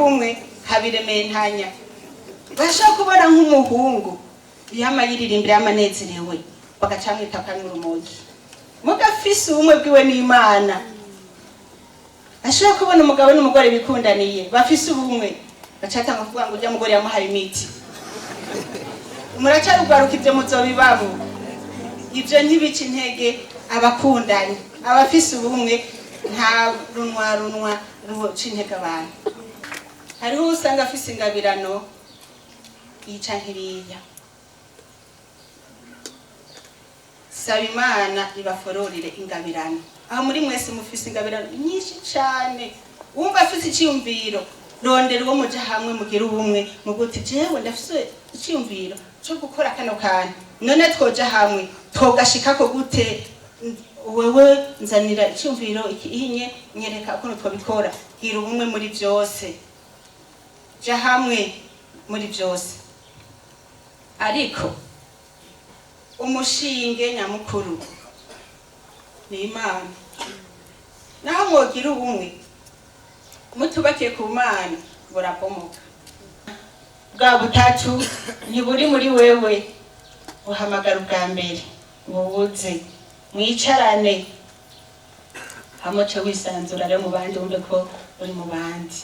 ubumwe habirementanya. Bashobora kubona nk'umuhungu yama yiririmbira, yama anezerewe, bagaca bamwita ko ari urumogi, muga afise ubumwe bwiwe n'Imana. Ashobora kubona umugabo n'umugore bikundaniye, bafise ubumwe, bacatanga kuvuga ngo urya mugore yamuhaye imiti. Muracarugwaruka, ivyo muzobibabo. Ivyo ntibica intege abakundanye, abafise ubumwe. Nta runwa runwa ruca intege abantu. Hariho usanga afise ingabirano yica nkiriya. Saba Imana ibafororere ingabirano. Aho muri mwese mufise ingabirano nyinshi cane. Wumva afise iciyumviro, rondera uwo muja hamwe, mugire ubumwe, muguti: "Jewe ndafise iciyumviro co gukora kano kantu, none twoja hamwe togashikako gute? Wewe nzanira iciyumviro ikinye, nyereka ukuntu twobikora." Gira ubumwe muri vyose, ja hamwe muri vyose. Ariko umushinge nyamukuru ni Imana. Naho mwogira ubumwe mutubakiye ku Mana, burabomoka. Bwa butatu ntiburi muri wewe. Uhamagara ubwa mbere, bubuze mwicarane hamwe, ce wisanzura rero mu bandi, wumve ko uri mu bandi.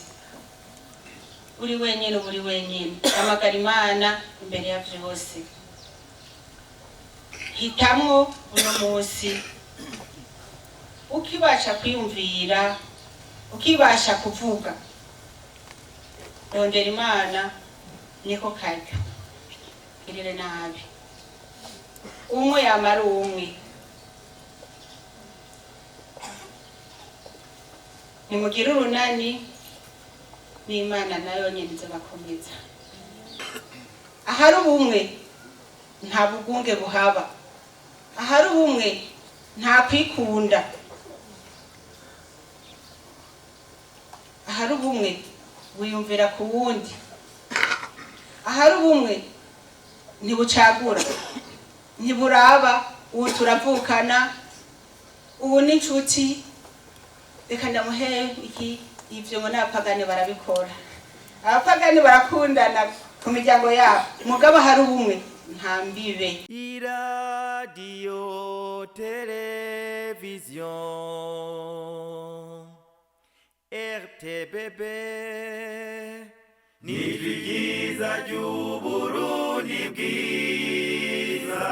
Uri wenyine, uba uri wenyine. Hamagara Imana imbere ya vyose. Hitamwo uno munsi, ukibasha kwiyumvira, ukibasha kuvuga, rondera Imana. Niko karyo girire nabi umwe yamara umwe. Nimugire urunani n'Imana, nayo nyene izobakomeza. Ahari ubumwe nta bugunge buhaba. Ahari ubumwe nta kwikunda. Ahari ubumwe wiyumvira ku wundi. Ahari ubumwe ntibucagura, ntiburaba ubu turavukana, ubu n'inshuti, reka ndamuhe iki. Ivyo ngo n'abapagani barabikora. Abapagani barakundana ku miryango yabo. Mugabo hari ubumwe nta mbibe. Iradiyo, televiziyo, RTBB, nijwi ryiza ry'Uburundi bwiza.